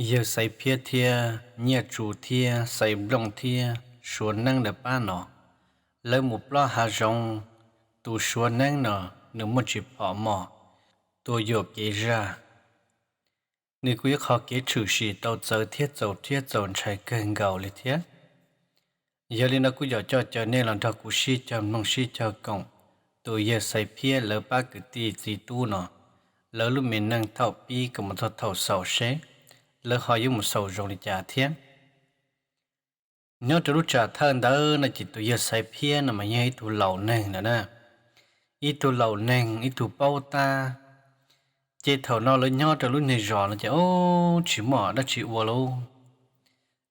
Yawg Xaiv Phiab thiab Nyiaj Tsu thiab Xaiv Nplooj thiab Suav Neeb lawv pab no, lawv mus plob hav zoov. Tus Suav Neeb no nws muaj tsis phom mos, tua yuam kev zaj, nws kuj yuav qhov kev tshwm sim tau txawv thiab txaus thiab txaus ntshai kawg nkaus li thiab. Yog li no kuj yog coj caw nej los nrog kuv sib cog mloog sib cog koom tus yawg Xaiv Phiab lawv pab kwv tij txiv tub no, lawv lub me neej thaum pib kom mus txog thaum xaus seb lawv ho yuav mus xaus zoo li cas thiab. Nyob rau lub tsam thawj ntawd no ces tus yawg Xaiv Phiab no mas yog ib tug laus neeg lawm na, ib tug laus neeg ib tug paub tab. Ces thaum no lawv nyob rau lub niag zos no ces ub tsis muaj dab tsi ua lauj,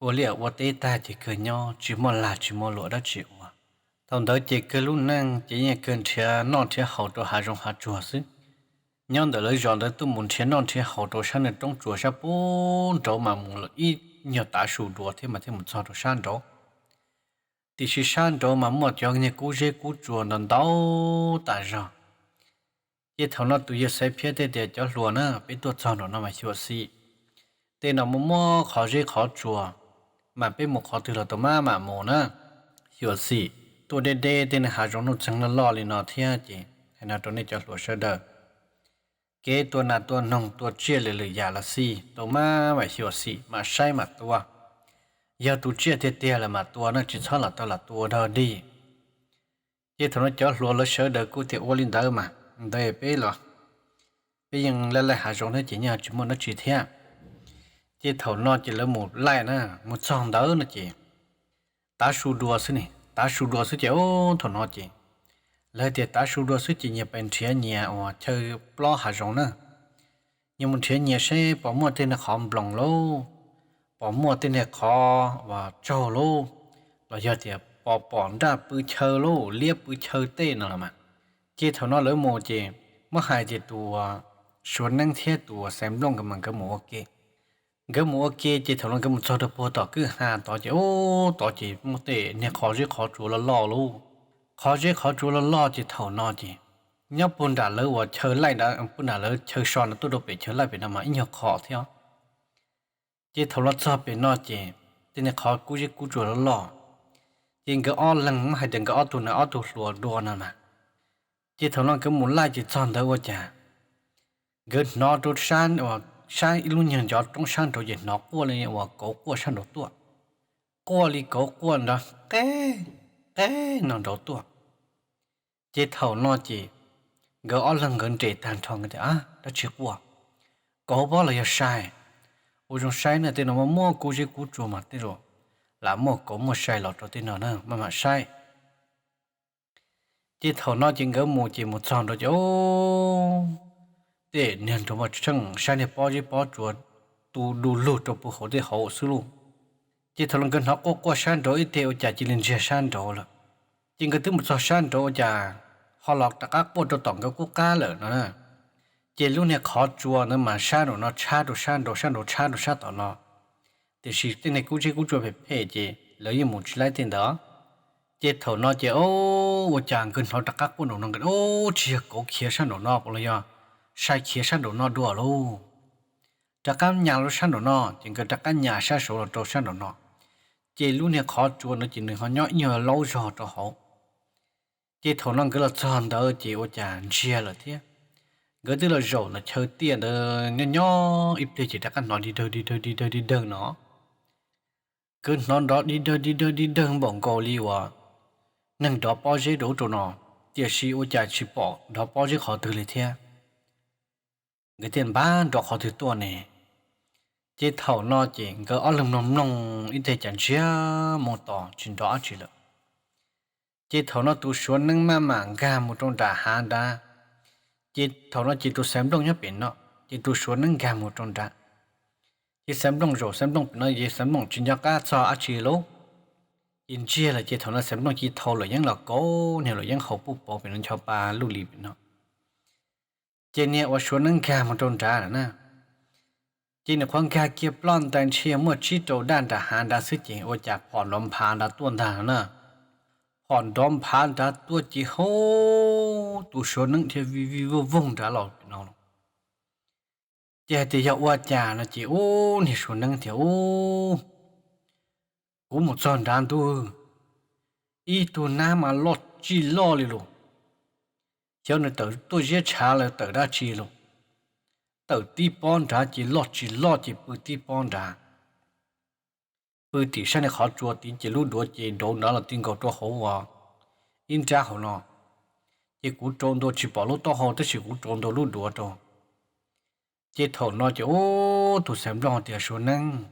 ua liaj ua teb tag ces kawg nyob tsis muaj lag tsis muaj luam dab tsi ua. Thaum ntawd ces kawg lub neej ces yeej kawg nrhiav noj nrhiav haus rau hav zoov hav tsuag xwb. Nyob ntawm lawv zos ntawd tuaj mus nrhiav noj nrhiav haus rau sab niag roob tsuas sab puag nraud mas mus ib nyuag tav su dua thiab mas thiaj mus txog rau sab nraud. Tiam sis sab nraud mas muaj cov niag kub zeb kub tsuas ntau ntau tas zog. Ces thaum no tus yawg Xaiv Phiab thiaj tias cov hluas na, peb tuaj txog nraum no mas xyuam xim, tej no muaj muaj qhov zeb qhov tsuas, mas peb mus qhov twg los tau maj mam mus na. Xyuam xim tuaj deb deb tej niag hav zoov nuj txeeg loj loj li no thiab ces hais no rau nej cov hluas sawv daws, kev tua nas tua noog tua tsiaj lwm lwm yam los xij tau maj mam xyuam xim mam saib mam tua. Yog tus tsiaj tiag tiag lawm mam tua na, tsis txhob lam tau lam tua ua dog dig. Ces thaum no cov hluas lawv sawv daws kuj tias ua li ntawd mas ntawd peb los, peb yeej laij laij hav zoov thiab ces yeej tsis muaj dab tsi thiab. Ces thaum no ces lawv mus laij na, mus txog ntawd no ces tav su dua xwb ne, tav su dua xwb ces ub thaum no ces lawv tias tav su dua xwb ces nyias pais nrhiav nyias uas chaw plob hav zoov na, nyias mus nrhiav nyias seb pom muaj tej niag qhov nploos lauj, pom muaj tej niag qhov uas tsaug lauj, los yog tias pom pom nraj pw chaw lauj, liab pw chaw tej no los mas. Ces thaum no lawv mus ces muab hais tias tus Suav Neeb thiab tus Xaiv Nplooj nkawd mas nkawd mus ua ke. Nkawd mus ua ke ces thaum no nkawd mus txog rau puag tom kwj ha tod ces ub tod ces muaj tej niag qhov zeb qhov tsuas loj loj lauj. Qhov zeb qhov tsuas loj loj ces thaum no ces nyob puag nram lawv uas chaw laij, puag nram lawv chaw so no tuaj rau pem chaw laij pem no mas ib nyuag qhov thiab. Ces thaum los txog pem no ces tej niag qhov kub zeb kub tsuas loj loj, ces nkawd ob leeg muab hais tias nkawd ob tug na ob tug hluas dua no mas. Ces thaum no nkawd mus laij ces txog ntawd ua cas nkawd hnov rau sab, sab ib lub nyuag ncov roob sab nraud ces hnov quaj li uas kauv quaj sab nraud tuaj, quaj li kauv quaj nrov qeb qeb no nraud tuaj. Ces thaum no ces nkawd ob leeg nkawd nres tag nrho nkawd tias, dab tsi quaj? Kauv pob los yog sai? Ua zoo saib na, tej no muaj muaj kub zeb kub tsuas mas tej zaum lam muaj kauv muaj sai los rau tej no na, maj mam saib. Ces thaum no ces nkawd mus ces mus txog nraud ces tej niag nraud mas tsheej sab niag pob zeb pob tsuas tu du lug rau puag hauv tej hauv xwb lauj. Ces thaum no nkawd hnov quaj quaj sab nraud ib teg ua cas cia li ntsiag sab nraud lawm. Ces nkawd twb mus txog sab nraud ua cas ho los rov qab quaj rau tom nkawd qub qab lawm no na. Ces lub niag qhov tsua ntawd mas sab nraum no tshab rau sab nraud, sab nraud tshab rau sab tom no. Tiam sis tej niag kub zeb kub tsuas phem phem ces lawv yeej mus tsis laib tej ntawd. Ces thaum no ces ua cas nkawd hnov rov qab quaj nraum no, nkawd ub tsis yog kauv khiav sab nraum no los yog sai khiav sab nraum no dua lauj. Rov qab nyas los sab nraum no ces nkawd rov qab nyas sab saud los rau sab nraum no. Ces lub niag qhov tsua no ces nws ho nyob ib nyuag laub zog rau hauv. Ces thaum no nkawd los txog ntawd ces ua cas ntsiag lawm thiab. Nkawd twb los zaum ntawm chaw tiaj ntawd nyob nyob ib pliag ces rov qab hnov dig dawg dig dawg dig dawg dig dawg no. Nkawd hnov nrov dig dawg dig dawg dig dawg npaum nkaus li uas neeg nrov pob zeb rau ub rau no, tiam sis ua cas tsis pom nrov pob zeb qhov twg li thiab. Nkawd thiaj npaj nrov qhov twg tuaj ne. Ces thaum no ces nkawd ob leeg mloog mloog ib teg cas ntsiag mus tos tsis nrov dab tsi lawm. Ces thaum no tus Suav Neeb maj mam nkag mus rau nram hav nrad. Ces thaum no ces tus Xaiv Nplooj nyob pem no, ces tus Suav Neeb nkag mus rau nrad. Ces Xaiv Nplooj zaum Xaiv Nplooj pem no ces Xaiv Nplooj tsis nco qab txog dab tsi lauj. Ces ntsiag lawm ces thaum no Xaiv Nplooj cia li thau luam yeeb los kauv niag luam yeeb hauv pub pauv pem no ncho pa luj li pem no. Ces niag uas Suav Neeb nkag mus rau nrad lawm na. Ces nws qhuav nkag kiag ploj ntais ntshe muaj tsib rau daj nram hav nrad xwb ces ua cas phom nrov nphav nrad tuaj ntag no na. Phom nrov nphav nrad tuaj ces hauv tus Suav Neeb thiaj vij vij voog voog nrad los pem no. Ces hais tias yog ua cas no ces ub, niag Suav Neeb tias ub, kuv mus txog nrad ntuj, ib tug nab mas loj tsis loj li lus, xyov nws tawm tuaj ziab tshav los tawm dab tsi lus, tawm tib pob nrad ces loj tsis loj ces pw tib pob nrad, pw tim sab niag qhov tsua tid ces lub duav ces nrauv nrad los ti nkaus rau hauv uas ib nrab hauv no. Ces kuv rau ntua tsis pom lub taub hau tab sis kuv rau ntua lub duav rau. Ces thaum no ces ub, tus Xaiv Nplooj tias Suav Neeb,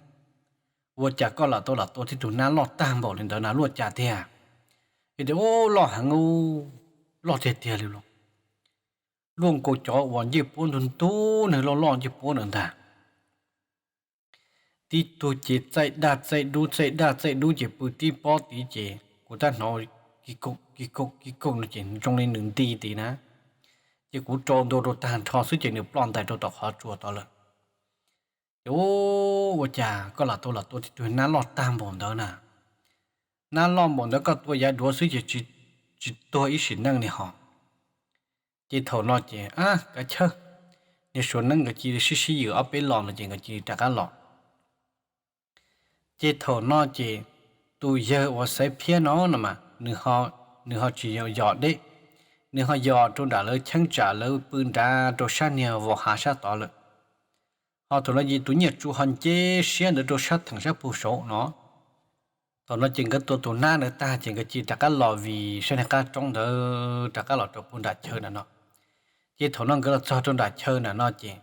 ua cas koj lam tau lam tua tib tug nab loj tag npaum li ntawd na, luaj cas tiag? Yog tias ub, loj heev, loj tiag tiag li lus, luaj nkaus cov uas ncej puab ntug ntug nws loj loj ncej puab ntawd ntag. Tib tug ces txaij daj txaij dub txaij daj txaij dub ces pw tib pob tid ces kuv tab hnov ki kaum ki kaum ki kaum no ces zoo li nws nti tid na. Ces kuv rau ntua rau tag nrho xwb ces nws ploj ntais rau tom qhov tsua tod lawm. Ces ub, ua cas koj lam tau lam tua tib tug nab loj tag npaum ntawd na? Nab loj npaum ntawd koj tua yav duav xwb ces tsis tuag ib sim neej li hos. Ces thaum no ces ab kav chawj, niag Suav Neeb nkawd cia li sib sib ywm ob peb los no ces nkawd cia li rov qab los. Ces thaum no ces tus yawg uas Xaiv Phiab no no mas nws ho tsis yos deb, nws ho yos rau nram lawv cheeb tsam lawv pw nrad rau sab niag vos hav sab tod lawm. Ho thaum no ces tus Nyiaj Tsu ho nce siab ntawd rau sab theem sab pug saud no. Thaum no ces nkawd tua tus nab ntawd tag ces nkawd cia li rov qab los vim sab niag qab roob ntawd rov qab los rau pug nram chaw ntawm no. Ces thaum no nkawd los txog rau nram chaw ntawm no ces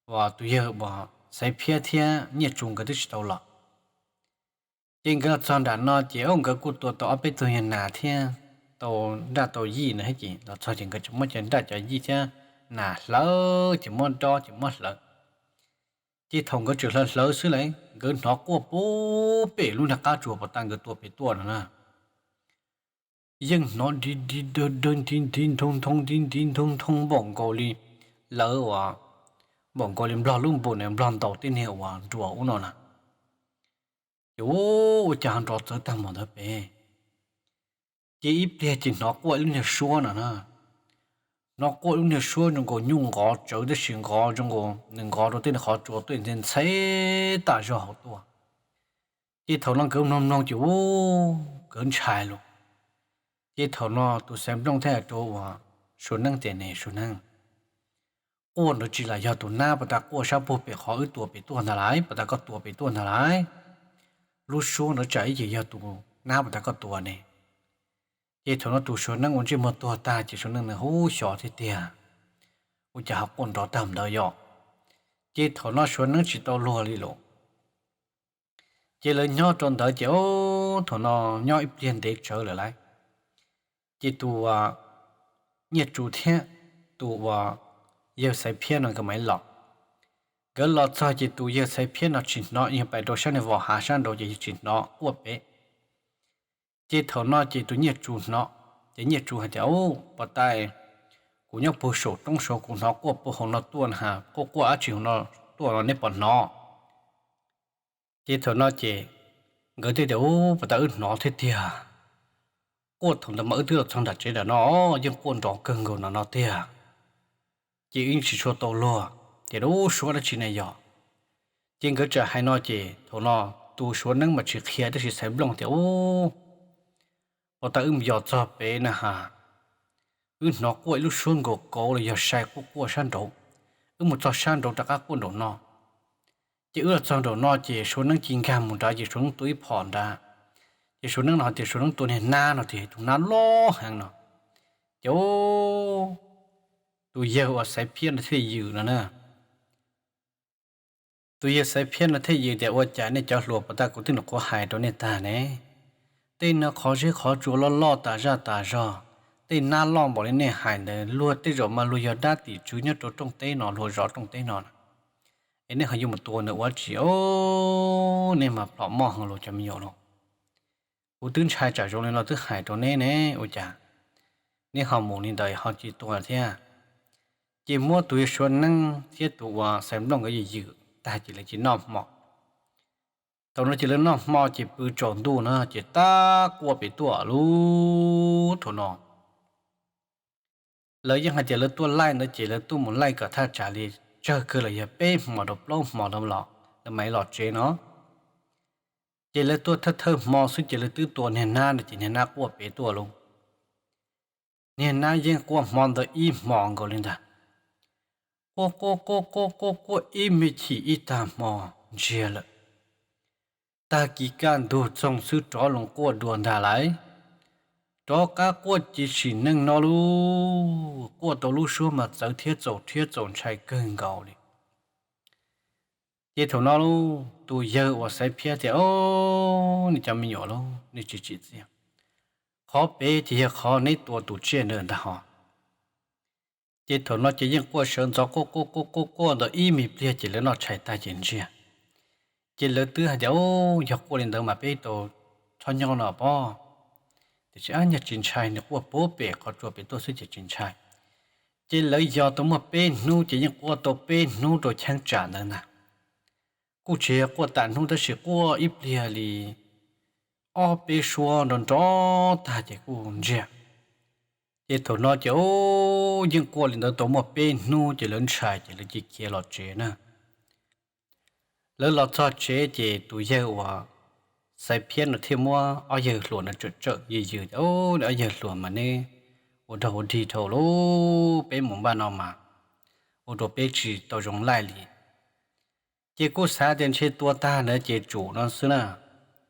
uas tus yawg uas Xaiv Phiab thiab Nyiaj Tsu nkawd twb tsis tau los. Ces nkawd los txog nram no ces nkawd kuj tua tau ob peb tug nyuag nas thiab tau nraj tau yij na ces los txog ces nkawd tseem muab cov nraj cov yij thiab nas hlawv ces muab dob ces muab hlawv. Ces thaum nkawd tseem hlawv hlawv xwb lauj, nkawd hnov quaj puag pem lub niag qab tsuas puag ta nkawd tua pem tuaj no na. Yeej hnov di di dawg dawg nti nti nthoo nthoo nti nti nthoo nthoo npaum nkaus li lawv uas, npaum nkaus li nplog lub npus na nplog ntaus tej niag uas nruas ub no na. Ces ua cas ho nrov txawv tag npaum ntawd pem. Ces ib pliag ces hnov quaj ib lub niag suab no na. Hnov quaj ib lub niag suab zoo nkaus nyuj nqov tsawv tab sis nqov zoo nkaus nws nqov rau tej niag qhov tsua tuaj ntxhe ntxhe tas zog hauv tuaj. Ces thaum no nkawd mloog mloog ces ub, nkawd ntshai lawm. Ces thaum no tus Xaiv Nplooj thiaj hais rau uas Suav Neeb tias ne Suav Neeb, quaj ntawd tsis lam yog tus nab puag ta quaj sab puag pem qhov wb tua pem tuaj ntag lauj, puag ta koj tua pem tuaj ntag lauj. Lub suab ntawd tsam ib yam yog tus nab puag ta koj tua ne. Ces thaum no tus Suav Neeb ua ntsej muag tuag tag ces Suav Neeb nws hub xyov tiag tiag, ua cas ho quaj nrov tag ntawd yom. Ces thaum no Suav Neeb tsis tau luag li lawm. Ces lawv nyob rau ntawd ces thaum no nyob ib pliag ntev tsawv lawm lauj. Ces tus uas Nyiaj Tsu thiab tus uas yawg Xaiv Phiab no nkawd mam los. Nkawd los txog ces tus yawg Xaiv Phiab no tsis hnov, yog pais rau sab niag vos hav sab nraud ces yawg tsis hnov quaj pem. Ces thaum no ces tus Nyiaj Tsu hnov, ces Nyiaj Tsu hais tias, Ub, puag ta kuv nyob puag saum roob saud kuv hnov quaj puag hauv no tuaj na, quaj quaj dab tsi hauv no tuaj no neb puas hnov? Ces thaum no ces nkawd thiaj tias, Ub, puag ta wb hnov thiab tiag. Quaj thaum ntawd mas wb twb los txog nram tsev nram no, yeej quaj nrov kawg nkaus no no tiag. Ces wb tsis tshua tau luag, ces ub, suab dab tsi ne yog? Ces nkawd txawm hais no ces thaum no tus Suav Neeb mas tsis qhia tab sis Xaiv Nplooj tias, Ub, puag ta wb mus yos txog pem na has, wb hnov quaj ib lub suab nkaus kauv los yog sai quaj quaj sab nraud, wb mus txog sab nraud rov qab quaj nraum no. Ces wb los txog nraum no ces Suav Neeb cia nkag mus nrad ces Suav Neeb tua ib phom nrad. Ces Suav Neeb no hais tias Suav Neeb tua niag nab no tiag, tus nab loj heev no. Ces tus yawg uas Xaiv Phiab no thiaj ywm no na. Tus yawg Xaiv Phiab no thiaj ywm tias, Ua cas nej cov hluas puag ta kuv twb nyuam qhuav hais rau nej tag ne, tej no qhov zeb qhov tsua loj loj tas zaj tas zog, tej nab loj npaum li nej hais ntawd luag tej zaum mas luag yog dab tim tswv nyob rau rooj teb no, luag zov rooj teb no na. Es nej ho yuav mus tua nws ua tsi os? Nej mas plhom moj heev los cov me nyuam los. Kuv twb ntshai tsam zoo li no twb hais rau neb ne, ua cas neb ho mus li ntawd ho tsis tua thiab? Ces muab tus yawg Suav Neeb thiab tus uas Xaiv Nplooj nkawd ywm ywm tag ces lawv cia li noj hmo. Thaum no ces lawv noj hmo ces pw tsaus ntuj na ces tab quaj pem tuaj lub thaum no. Lawv yeej hais tias lawv tuaj laij ntawd ces lawv tuaj mus laij kom thaj tsam li tsawg kawg los yog peb hmo rau plaub hmo rau los lawv mam li los tsev no. Ces lawv tuaj thawj thawj hmo xwb ces lawv twb tua niag nab no ces niag nab quaj pem tuaj lauj. Niag nab yeej quaj hmo ntawd ib hmo nkaus li ntag. Quaj quaj quaj quaj quaj quaj ib me chim ib tag hmo ntsiag lawm. Tag kis kaj ntug txoog xwb rov los quaj dua ntag lauj. Rov qab quaj ces sim neej no lauj, quaj tau lub suab mas txawv thiab txaus rhiab txaus ntshai kawg nkaus li. Ces thaum no lauj, tus yawg uas Xaiv Phiab tias, Au, nej cov me nyuam lauj, nej tsis tsim txiaj. Qhov pem ces yog qhov neb tua tus tsiaj ntawd ntag hos. Ces thaum no ces yeej quaj sawv ntxov quaj quaj quaj quaj quaj ntawd ib me pliag ces lawv noj tshais tag ces ntsiag. Ces lawv twb hais tias, Au, yog quaj li ntawd mas peb tau txhob nyob no pob. Tiam sis nyaj tsis ntshai, nws quaj puag pem qhov tsua pem tuaj xwb ces tsis ntshai. Ces lawv yog tau muaj peb hnub ces yeej quaj tau peb hnub rau cheeb tsam ntawd ntag. Kuj tsis yog quaj tas hnub tab sis quaj ib pliag li ob peb suab nrov nrov tag ces kuj ntsiag. Ces thaum no ces yeej quaj li ntawd tau muaj peb hnub ces lawv ntshai ces lawv cia khiav los tsev na. Lawv los txog tsev ces tus yawg uas Xaiv Phiab no thiaj muab ob yawg hluas no tsawm tsawm yws yws, Au, ob yawg hluas mas neb ua rag ua dig dhau lauj, peb mus npaj no mas ua rau peb tsis tau zoo laij li. Ces kuj xav tias ntshe tua tag ntawd ces tsum no xwb na.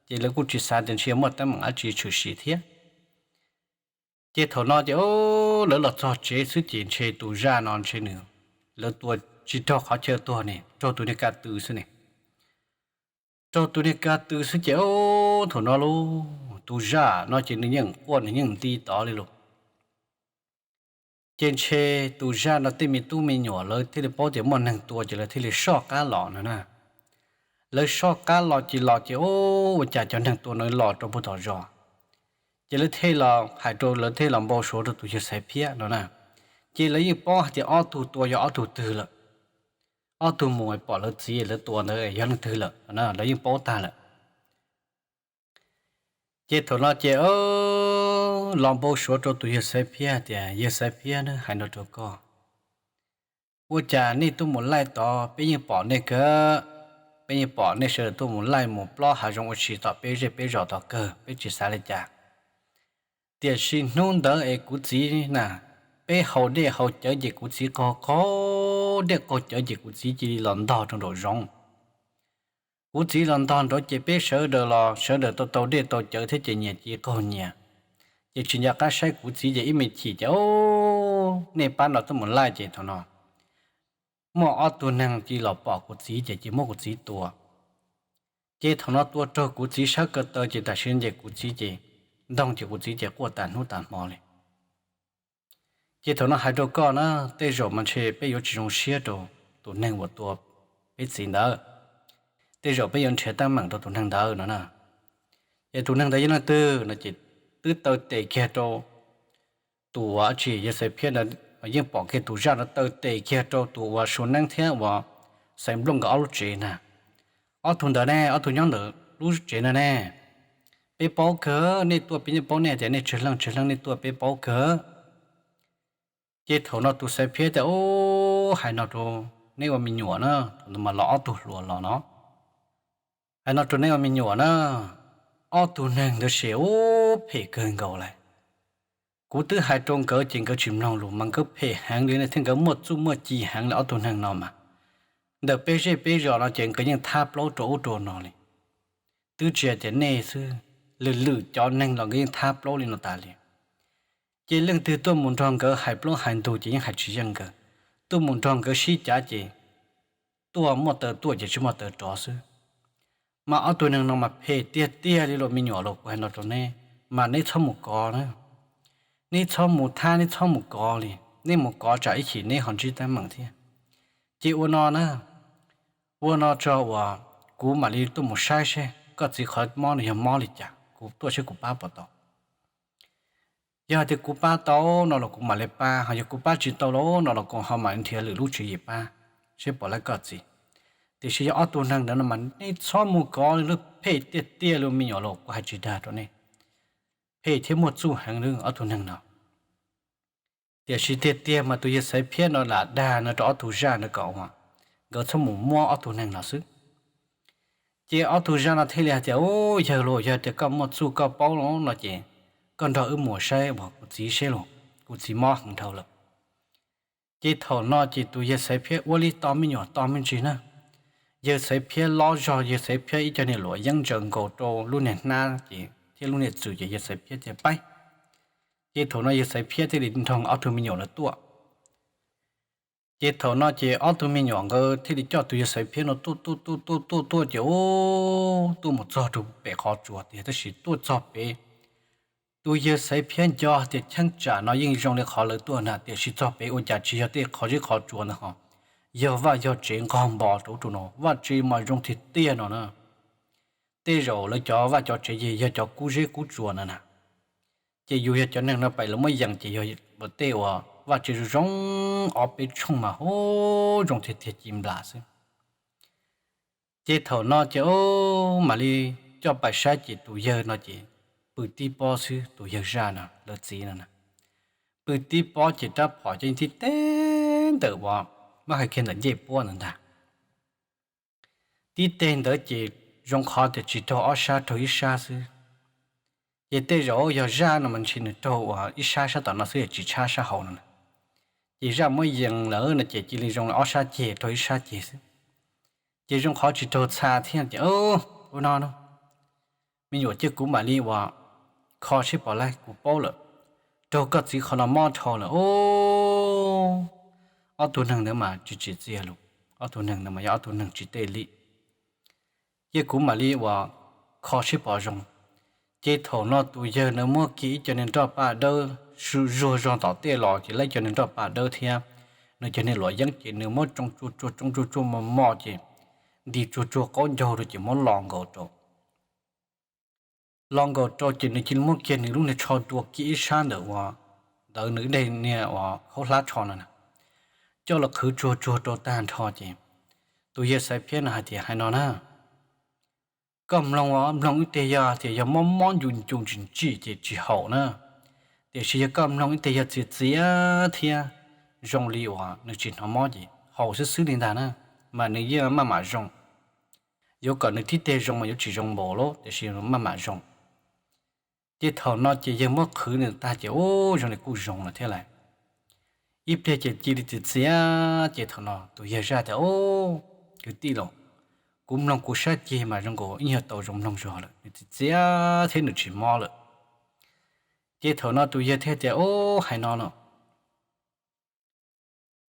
Ces lawv kuj tsis xav tias ntshe muaj teeb meem dab tsi tshwm sim thiab. Ces thaum no ces lawv los txog tsev xwb ces ntshe tus zaj no ntshe nws, lawv tua tsis raug qhov chaw tuag ne, raug tus niag ka tw xwb ne. Raug tus niag ka tw xwb ces thaum no lauj, tus zaj no ces nws yeej quaj nws yeej nti tod li lauj. Ces ntshe tus zaj no tej me tub me nyuam lawv thiaj li paub tias muaj neeg tua ces lawv thiaj li soj qab los no na. Lawv soj qab los ces los ces ua cas cov neeg tua no los rau puag tom zos. Ces lawv thiaj los hais rau, lawv thiaj los npau suav rau tus yawg Xaiv Phiab no na. Ces lawv yeej paub hais tias ob tug tua yog ob tug twg lawm. Ob tug mus pom lawv txiv lawv tua ntawd yog leej twg lawm no na, lawv yeej paub tag lawm. Ces thaum no ces los npau suav rau tus yawg Xaiv Phiab tias, Yawg Xaiv Phiab na, hais no rau koj, ua cas nej tuaj mus laij tod peb yeej pom nej kawg, peb yeej pom nej sawv daws tuaj mus laij mus plob hav zoov ua si tom peb zej peb zos tod kawg, peb tsis xav li cas. Tiam sis hnub ntawd es kuv txiv na, peb haus dej haus cawv ces kuv txiv qaug qaug dej qaug cawv ces kuv txiv cia li los ntog rau nraum zoov. Kuv txiv los ntog nraud ces peb sawv daws los sawv daws tau tau dej tau cawv thiab ces nyias cia li qaug nyias. Ces tsis nco qab saib kuv txiv ces ib me chim ces, Au, nej pab no tuaj mus laij ces thaum no muaj ob tug neeg cia li los pom kuv txiv ces cia li muab kuv txiv tua. Ces thaum no tua raug kuv txiv sab ko taw ces tam sim no ces kuv txiv ces ntog ces kuv txiv ces quaj tas hnub tas hmo li. Ces thaum no hais rau koj na, tej zaum mas ntshe peb yuav tsis zoo siab rau tus neeg uas tua peb txiv ntawd, tej zaum peb yuav nrhiav teeb meem rau tus neeg ntawd no na. Ces tus neeg ntawd yog leej twg no ces twb taw tes kiag rau tus uas, tsis, yawg Xaiv Phiab ntawd yeej pom kiag tus zaj no taw tes kiag rau tus uas Suav Neeb thiab uas Xaiv Nplooj nkawd ob lub tsev na. Ob tug ntawd ne, ob tug nyob ntawm lub tsev no ne, peb paub kawg, nej tuaj peb yeej paub, nej tias nej tsawg leej tsawg leej nej tuaj peb paub kawg. Ces thaum no tus Xaiv Phiab tias, Ub, hais no rau neb ua me nyuam na, thaum ntawd mas los ob tug hluas los no, hais no rau neb ua me nyuam na, ob tug neeg ntawd ces ub phem kawg nkaus lawm. Kuv twb hais rau nkawd ces nkawd tsis mloog lus mas nkawd phem heev li thiab nkawd muaj txuj muaj ci heev li ob tug neeg no mas. Ntawm peb zej peb zos no ces nkawd yeej thab plaub rau ub rau no li. Twb tsis hais tias nej xwb, lwm lwm cov neeg los nkawd yeej thab plaub li no tas li. Ces leej twg tuaj mus nrog nkawd hais plaub hais ntug ces yeej hais tsis yeej nkawd. Tuaj mus nrog nkawd sib cav ces tuaj muaj taw tuaj ces tsis muaj taw rov xwb. Mas ob tug neeg no mas phem tiag tiag li los me nyuam los kuv hais no rau neb, mas neb txhob mus kov na. Neb txhob mus thab, neb txhob mus kov li. Neb mus kov tsam ib chim neb ho ntsib teeb meem thiab. Ces ua no na, ua no tso uas kuv mam li tuaj mus saib seb koj txiv qhov mob no yog mob li cas, kuv tuaj seb kuv pab puas tau. Yog hais tias kuv pab tau no los kuv mam li pab, ho yog kuv pab tsis tau los no los kuv ho mam li nrhiav lwm lub tswv yim pab seb puas laib koj txiv. Tiam sis yog ob tug neeg ntawd no mas neb txhob mus kov li, lawv phem tiag tiag li me nyuam los kuv hais tsis dag rau nej. Phem thiab muaj txuj heev li ob tug neeg no. Tiam sis tiag tiag mas tus yawg Xaiv Phiab no lam dag no rau ob tug zaj no kom nkawd txhob mus muab ob tug neeg no xwb. Ces ob tug zaj no thiaj li hais tias, Ub, yawg los, yog tias koj muaj txuj koj paub no ces koj nrog wb mus saib uas kuv txiv seb los, kuv txiv mob heev dhau lawm. Ces thaum no ces tus yawg Xaiv Phiab ua li tos me nyuam tos me ntsis na, yawg Xaiv Phiab lob zog, yawg Xaiv Phiab ib co niag luam yeeb ntsaws nkaus rau lub niag hnab ces thiab lub niag txwm ces yawg Xaiv Phiab thiaj paib. Ces thaum no yawg Xaiv Phiab thiaj li nrog ob tug me nyuam lawv tuaj. Ces thaum no ces ob tug me nyuam nkawd thiaj li coj tus yawg Xaiv Phiab no tuaj tuaj tuaj tuaj tuaj tuaj ces ub, tuaj mus txog rau pem qhov tsuas tiag, tab sis tuaj txog pem, tus yawg Xaiv Phiab nco tias cheeb tsam no yeej zoo li qhov lawv tuaj na, tiam sis txog pem ua cas tsis yog tej qhov zeb qhov tsua ntawd ho yog vaj yog tsev nqog npo rau ub rau no, vaj tsev mas zoo tiag tiag no na. Tej zaum lawv cov vaj cov tsev ces yog cov kub zeb kub tsua no na. Ces yus yog cov neeg no pem lawv muab yees ces yog tej uas vaj tsev zoo zoo ob peb tshooj mas hu zoo tiag tiag ci nplas xwb. Ces thaum no ces ub, mam li coj pais saib ces tus yawg no ces pw tib pob xwb, tus yawg zaj no lawv txiv no na, pw tib pob ces rab phom cov yeej tib teg ntawm uas, muab hais kiag ntawm ncej puab ntawd ntag. Tib teg ntawd ces zoo qhov tias tsis raug ob sab, raug ib sab xwb. Ces tej zaum yog zaj no mas ntshe nws raug uas ib sab sab tom no xwb, tsis tshab sab hauv no na. Ces zaj muab yees lawm no ces cia li zoo li ob sab ceg, raug ib sab ceg xwb. Ces zoo qhov tsis raug txha thiab ces, Ub, ua no no, me nyuam, cia kuv mam li uas kho seb pom lawm, kuv paub lawm, raug koj txiv qhov no mob dhau lawm. Ub, ob tug neeg ntawd mas tsis tsim txiaj lus, ob tug neeg ntawd mas yog ob tug neeg tsis tej li. Cia kuv mam li uas kho seb pom zoo. Ces thaum no tus yawg nws muab kiag ib co niag nroj paj dawb zuag zog tom tej los ces lawv cov niag nroj paj dawb thiab nws cov niag luam yeeb ces nws muab tsoo tsuag tsuag tsoo tsuag tsuag mos mos ces nti tsuag tsuag qaub ncaug rau ces muab lo nkaus rau. Lo nkaus rau ces nws cia li muab kiag nws lub niag tsho dua kiag ib sab ntawm uas ntawd nws dej niag uas khaub hlab tsho no na, coj los qhwv tsuag tsuag rau tag nrho ces tus yawg Xaiv Phiab no hais tias, Hais no na, koj mloog, mloog ib teg yog tias yog mob mob ncu ncu ntsim ntsim ces tsis haum na. Tiam sis yog koj mloog ib teg yog txias txias thiab zoo li uas nws tsis hnov mob ces haum xwb xwb li ntag na, mas nws yeej maj mam zoo. Yuav kom nws tib teg zoo mas yuav tsis zoo npaum li, tiam sis maj mam zoo. Ces thaum no ces yawg muab qhwv nws tag ces ub, zoo li kuj zoo lawm thiab lawm. Ib pliag ces cia li txias txias, ces thaum no tus yawg zaj tias, Ub, kwv tij los, kuv mloog kuv sab ceg mas zoo nkaus ib nyuag tau zoo mloog zog lawm, nws txias txias thiab nws tsis mob lawm. Ces thaum no tus yawg thiaj tias, Ub, hais no no,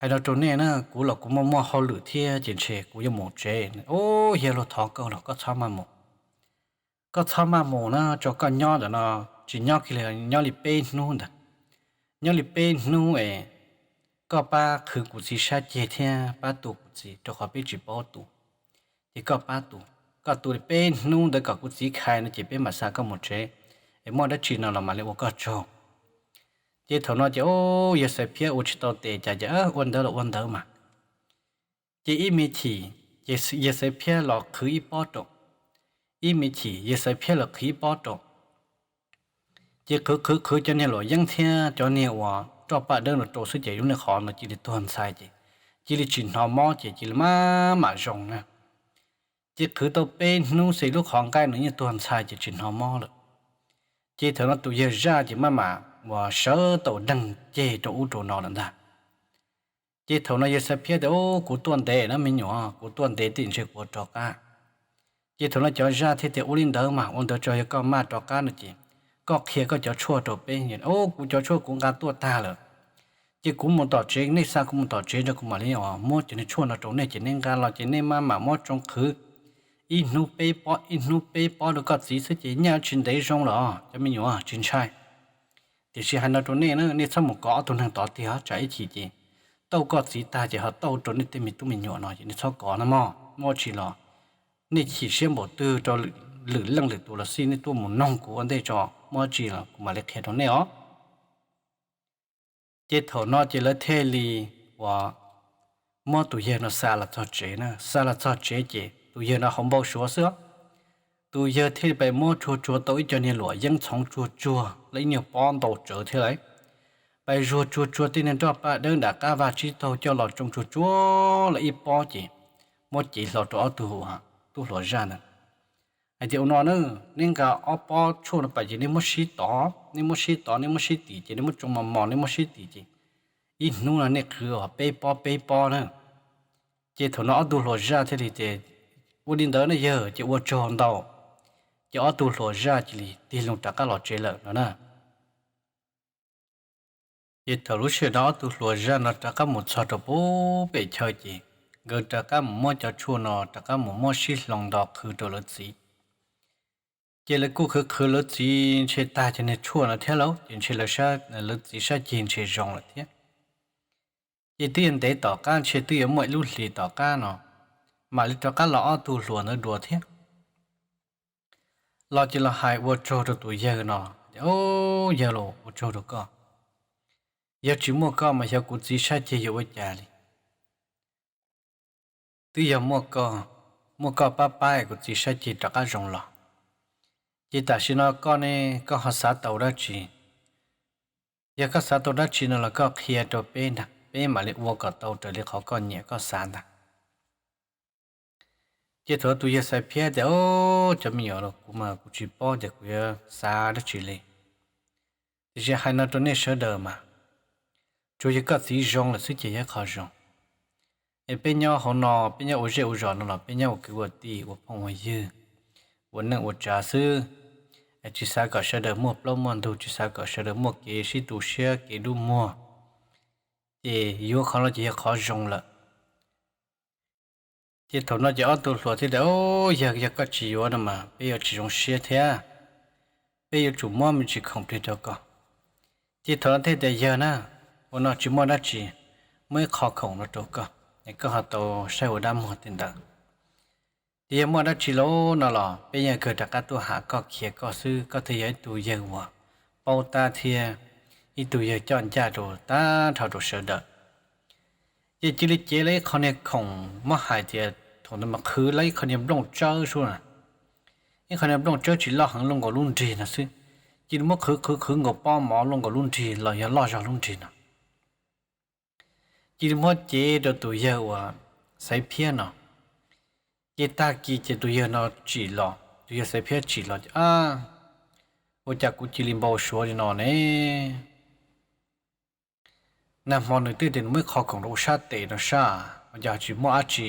hais no rau nej na, kuv los kuv muaj muaj hauj lwm thiab ces ntshe kuv yuav mus tsev. Ub, yawg luag thov koj los koj txhob maj mus. Koj txhob maj mus na, tso koj nyob ntawm no, tsis nyob kiag li, nyob li peb hnub ntawd. Nyob li peb hnub es koj pab qhwv kuv txiv sab ceg thiab pab tu kuv txiv rau qhov peb tsis paub tu. Ces koj pab tu, koj tu li peb hnub ntawd kom kuv txiv khai no ces peb mam xa koj mus tsev, es muaj dab tsi no los mam li ua koj tsaug. Ces thaum no ces ub, yawg Xaiv Phiab ua tsis tau tes cas ces ua ntawd los ua ntawd mas. Ces ib me chim, ces yawg Xaiv Phiab los qhwv ib pob rau. Ib me chim yawg Xaiv Phiab los qhwv ib pob rau. Ces qhwv qhwv qhwv cov niag luam yeeb thiab cov niag uas roj paj dawb no rau xwb ces lub niag qhov no cia li tuag ntxhais ces cia li tsis hnov mob ces cia li maj mam zoo na. Ces qhwv tau peb hnub xwb lub qhov nqaij no yeej tuag ntxhais ces tsis hnov mob lawm. Ces thaum no tus yawg zaj ces maj mam uas sawv tau deeg ceg rau ub rau no lawm ntag. Ces thaum no yawg Xaiv Phiab tias, Ub, kuv tuaj ntev na me nyuam, kuv tuaj ntev tiam sis kuv rov qab. Ces thaum no cov zaj thiaj tias, Ua li ntawd mas ua ntawd tso, yog koj maj rov qab no ces koj qhia koj cov tshuaj rau peb. Ub, kuv cov tshuaj kuv nqa tuaj tag lawm. Ces kuv mus tom tsev, nej xa kuv mus tom tsev rau kuv mam li muab cov niag tshuaj no rau nej ces nej nqa los ces nej maj mam muab tsoo qhwv ib hnub peb pob ib hnub peb pob rau koj txiv xwb ces nyaj tsis ntev zoo los cov me nyuam tsis ntshai. Tiam sis hais no rau nej na, nej txhob mus kov ob tug neeg tod tiag, tsam ib chim ces tauj koj txiv tag ces ho tauj rau nej tej me tub me nyuam no ces nej txhob kov na mog. Muaj tsi los nej chim siab npaum twg rau lwm leej lwm tus los xij, nej tuaj mus noog kuv ua ntej tso, muaj tsi los kuv mam li qhia rau nej os. Ces thaum no ces lawv thiaj li uas muab tus yawg no xa los txog tsev na, xa los txog tsev ces tus yawg no hauv npau suav xwb os. Tus yawg thiaj li pais muab tsuag tsuag tau ib co niag luam yeeb txhoov tsuag tsuag lawm ib nyuag pob ntau tsawv thiab lawm. Pais zuag tsuag tsuag tej niag nroj paj dawb nram qab vaj tsib taug coj los tsoo tsuag tsuag lawm ib pob ces muab cev hlo rau ob tug tub hluas zaj ntawd hais tias, ua no na, neb nqa ob pob tshuaj no pam ces neb muab sib tov, neb muab sib tov, neb muab sib tim ces neb muab tsoo mos mos, neb muab sib tim ces ib hnub no nej qhwv peb pob peb pob na. Ces thaum no ob tug hluas zaj thiaj li tias, ua li ntawd na yawg, ces ua tsaug ntau. Ces ob tug hluas zaj cia li tig loo rov qab los tsev lawm no na. Ces thaum lub sij hawm no ob tug hluas zaj no rov qab mus txog rau pem chaw ces nkawd rov qab mus muab cov tshuaj no rov qab mus muab sib hloov nto qhwv rau lawv txiv. Ces lawv kuj qhwv qhwv lawv txiv ntshe tag cov niag tshuaj no thiab lauj, ces ntshe lawv txiv sab ceg ntshe zoo lawm thiab. Ces twb yuav ntev tom qab, ntshe twb yuav muaj ib lub hlis tom qab no mam li rov qab los ob tug hluas ntawd dua thiab. Los ces los hais ua tsaug rau tus yawg no, o, yawg los ua tsaug rau koj, yog tsis muaj koj mas xyov kuv txiv sab ceg yuav ua cas li. Twb yog muaj koj, muaj koj pab pab kuv txiv sab ceg rov qab zoo los. Ces tam sim no koj ne, koj ho xav tau dab tsi? Yog koj xav tau dab tsi no los koj qhia rau peb ntag, peb mam li ua kom tau raws li qhov koj nyiam koj xav ntag. Ces thaum tus yawg Xaiv Phiab tias, o, cov me nyuam, kuv mas kuv tsis paub tias kuv yuav xav dab tsi li. Tiam sis hais no rau nej sawv daws mas, tsuas yog koj txiv zoo lawm xwb ces yog qhov zoo. Es peb nyob hauv no peb nyob ua zej ua zos no los peb nyob ua kwv ua tij ua phooj ua ywg, ua neej ua tsav xwb. Tsis xav kom sawv daws muaj plaub muaj ntug, tsis xav kom sawv daws muaj kev sib tu siab kev dub muag. Ces yuav qhov no ces yog qhov zoo lawm. Ces thaum no ces ob tug hluas thiaj tias, o, yog, yog koj tsis yuav no mas peb yuav tsis zoo siab thiab, peb yuav tsum muab me ntsis khoom plig rau koj. Ces thaum no thiaj tias, yawg na, ua no tsis muaj dab tsi, muaj ib qho khoom no rau koj, koj ho tau saib ua dab muag tej ntawd. Ces yog muaj dab tsi lauj no los peb yeej kawg rov qab tuaj hais koj, khiav koj xwb, koj thiaj yog ib tug yawg uas paub tab thiab ib tug yawg coj ncaj rau tag nrho rau sawv daws. Ces cia li cev lawv ib qho niag khoom, muab hais tias thaum ntawd mas qhwv lawv ib qho niag nplooj tsawb sub na, ib qho niag nplooj tsawb tsis loj heev, luaj nkaus lub nrig no xwb. Cia li muab qhwv qhwv qhwv nkaus pob mov luaj nkaus lub nrig los yog loj zog lub nrig no. Cia li muab cev rau tus yawg uas Xaiv Phiab no. Ces tag kis ces tus yawg no tsim los, tus yawg Xaiv Phiab tsim los, a, ua cas kuv cia li npau suav li no ne? Nag hmo nws twb tias nws muaj ib qho khoom rau sab tes no sab, ua cas tsis muaj dab tsi.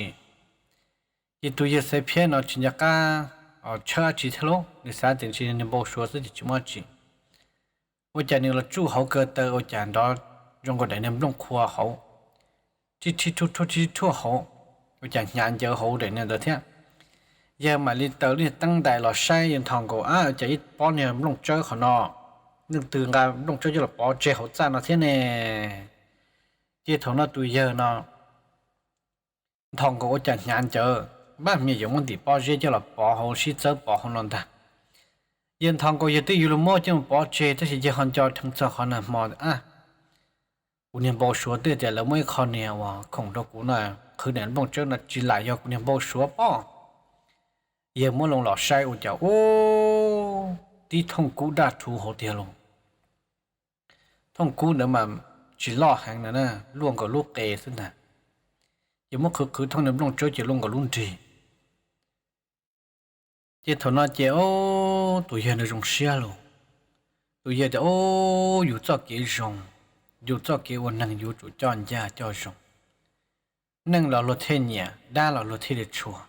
Ces tus yawg Xaiv Phiab no tsis nco qab tshawb dab tsi thiab lauj, nws xav tias ntshe nws npau suav xwb ces tsis muaj dab tsi. Ua cas nws los tsuj hauv ko taw ua cas nrov zoo nkaus daim niag nplooj qhuav hauv, tib rhib rhuaj tib rhib rhuaj hauv, ua cas hnyav ncaws hauv daim niag ntawd thiab. Yawg mam li taws lub niag teeb ntais los saib, yawg nthos nkaus, a, ua cas ib pob niag nplooj tsawb qhov no, leej twg nqa nplooj tsawb coj los pov tseg hauv txaj no thiab ne? Ces thaum no tus yawg no nthos nkaus ua cas hnyav ncaws, npab me nyuam yuav muab ntim pob zeb coj los pov hauv, sib txawb pov hauv no ntag. Yawg nthos nkaus yawg twb yuav luag muab coj mus pov tseg tab sis yawg ho nco dheev txog qhov nag hmo, a, kuv niag npau suav twb tias lawv muab ib qho niag uas khoom rau kuv no, qhwv daim nplooj tsawb no tsis lam yog kuv niag npau suav pob. Yawg muab loo los saib ua cas ub, tib thooj kub daj rhuv hauv tiag lauj. Thooj kub ntawd mas tsis loj heev na, luaj nkaus lub qe xwb ntag. Ces muab qhwv qhwv thooj niag nplooj tsawb ces luaj nkaus lub nrig. Ces thaum no ces, o, tus yawg nws zoo siab lauj. Tus yawg tias, o, yus txoj kev zoo, yus txoj kev ua neeg yuav tsum coj ncaj coj zoo. Neeg los luag thiaj nyiam, dab los luag thiaj li tshua.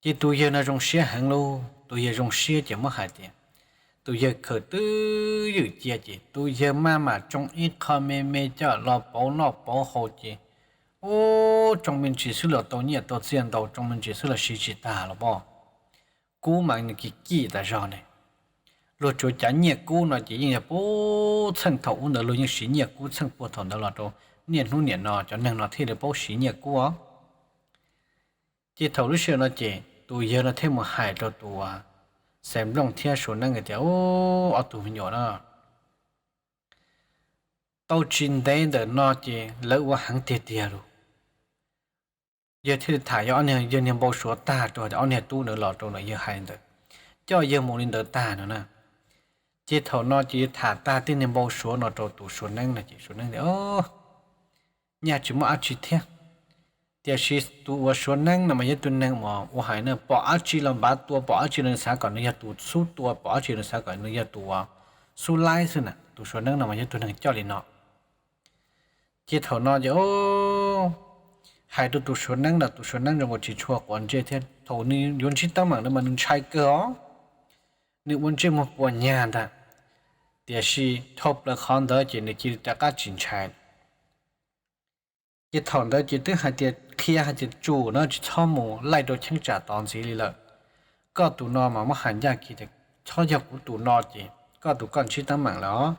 Ces tus yawg no zoo siab heev lauj, tus yawg zoo siab ces muab hais tias, tus yawg khaws twb ywm cia ces tus yawg maj mam tsoo ib qho me me coj los pauv noj pauv haus ces, ub, tsoo me ntsis xwb los tau nyiaj tau txiaj ntau, tsoo me ntsis xwb los siv tsis tag los pob. Kub mas nws kim kim tas zog ne. Luag tsuas cav nyiaj kub no ces yeej yog puag txheej thaum ub ntawd luag yeej siv nyiaj kub txheej puag thaum ntawd los rau niaj hnub niam no cov neeg no thiaj li paub siv nyiaj kub os. Ces thaum lub sij hawm no ces tus yawg no thiaj mus hais rau tus Xaiv Nplooj thiab Suav Neeb tias, ub, ob tug me nyuam no tau tsis ntev ntawm no ces lawv ua heev tiag tiag lauj. Yawg thiaj li tham yawg niag npau suav tag rau ob niag tub ntawd los rau ntawm yawg hais ntawd, coj yawg mus li ntawd tag no na. Ces thaum no ces yawg tham tag tej niag npau suav no rau tus Suav Neeb no ces Suav Neeb tias, nyaj tsis muaj dab tsi thiab. Tiam sis tus uas Suav Neeb no mas yog tus neeg uas ua hais no pom dab tsi los npav tua, pom dab tsi los xav kom nws yog tus xub tua, pom dab tsi los xav kom nws yog tus uas xub laib xwb na. Tus Suav Neeb no mas yog tus neeg coj li no. Ces thaum no ces hais rau tus Suav Neeb los tus Suav Neeb zoo nkaus tsis tshua quav ntsej thiab, thaum nws yuav ntsib teeb meem no mas nws ntshai kawg os, nws ua ntsej muag puas nyag ntag. Tiam sis dhau plaws qhov ntawd ces nws cia li rov qab tsis ntshai. Ces thaum ntawd ces twb hais tias qhia hais tias tsum no tsis txhob mus laij rau cheeb tsam tod ntxiv li lawm. Koj tus no mas muab hais ncaj kiag tias txhob yog kuv tus no ces koj tus koj ntsib teeb meem lawm os.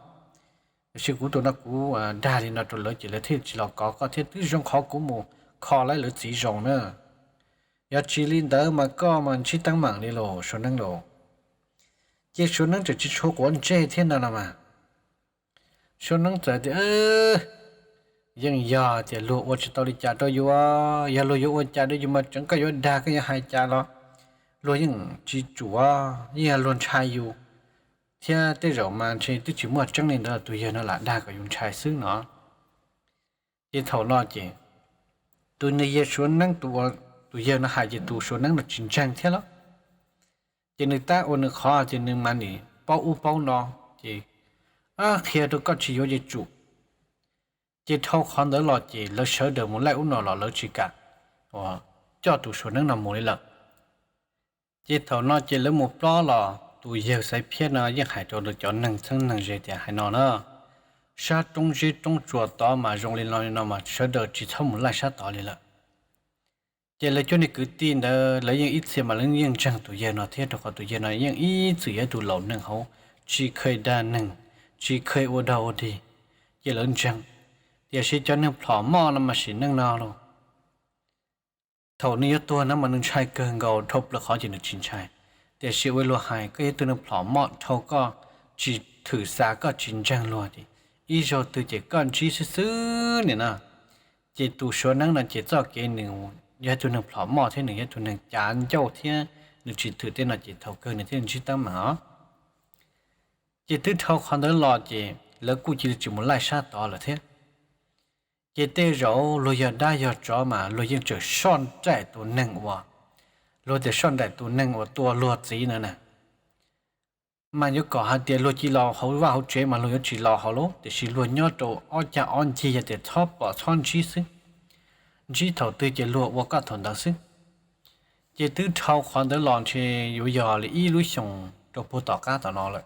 Tiam sis kuv tus no kuv dag li no rau lawv ces lawv thiaj tsis los kov koj thiab, twb zoo qhov kuv mus kho lawv txiv zoo na. Yog tsis li ntawd mas koj mas ntsib teeb meem li los Suav Neeb los. Ces Suav Neeb tseem tsis tshua quav ntsej thiab no no mas Suav Neeb txawm tias yeej yog tias luag ua tsis tau li cas rau yus, yog luag yuav ua cas rau yus mas tseem koj yuav dag koj yuav hais cas los luag yeej tsis tsum, yeej yog luag ntshai yus. Thiab tej zaum mas ntshe twb tsis muaj tseeb li ntawd, tus yawg no lam dag kom yus ntshai xwb no. Ces thaum no ces tus nws yawg Suav Neeb, tus yawg no hais ces tus Suav Neeb no tsis ntseeg thiab lauj. Ces nws tab ua nws qhov ces nws mas nim paub ub paub no, ces qhia rau koj tsis yuav ces tsum. Ces dhau qhov ntawd los ces lawv sawv daws mus laij ub no los lawv tsis kam coj tus Suav Neeb no mus li lawm. Ces thaum no ces lawv mus plob los tus yawg Xaiv Phiab no yeej hais rau cov neeg txheeb neeg ze tias hais no na, sab roob zeb roob tsuas tod mas zoo li no li no mas sawv daws tsis txhob mus laij sab tod li lawm. Ces lawv cuab niag kwv tij ntawd lawv yeej ib txhia mas lawv yeej ntseeg tus yawg no thiab, rau qhov tus yawg no yeej ib txwm yog ib tug laus neeg hauv, tsis kheev dag neeg, tsis kheev ua dog ua dig, ces lawv ntseeg. Tiam sis cov neeg plhom moj no mas sim neej no los thaum nws yuav tuag no mas nws ntshai kawg nkaus, dhau plaws qhov ces nws tsis ntshai. Tiam sis ua luag hais koj yog tug neeg plhom moj, dhau koj tsis thwm xa koj tsis ntseeg luag ces ib zaug twg ces koj ntsib xwb xwb nim no. Ces tus Suav Neeb no ces txoj kev nws yog tug neeg plhom moj thiab nws yog tug neeg cav ncauj thiab nws tsis thwm tej no ces thaum kawg nws thiaj ntsib teeb meem os. Ces twb dhau qhov ntawd los ces lawv kuj cia li tsis mus laij sab tod lawm thiab. Ces tej zaum luag yog dab yog tsov mas luag yeej tseem soj nraim tus neeg uas, luag tias soj nraim tus neeg uas tua luag txiv no na. Mas yuav kom hais tias luag cia los hauv vaj hauv tsev mas luag yuav tsis los hauv lauj, tiam sis luag nyob rau ob cag ob ncig yog tias txhob pom txhob ntsib xwb, ntsib thaum twg ces luag ua koj thaum ntawd xwb. Ces twb dhau qhov ntawd los ntshe yuav yog li ib lub xyoos rau puag tom qab tom no lawm.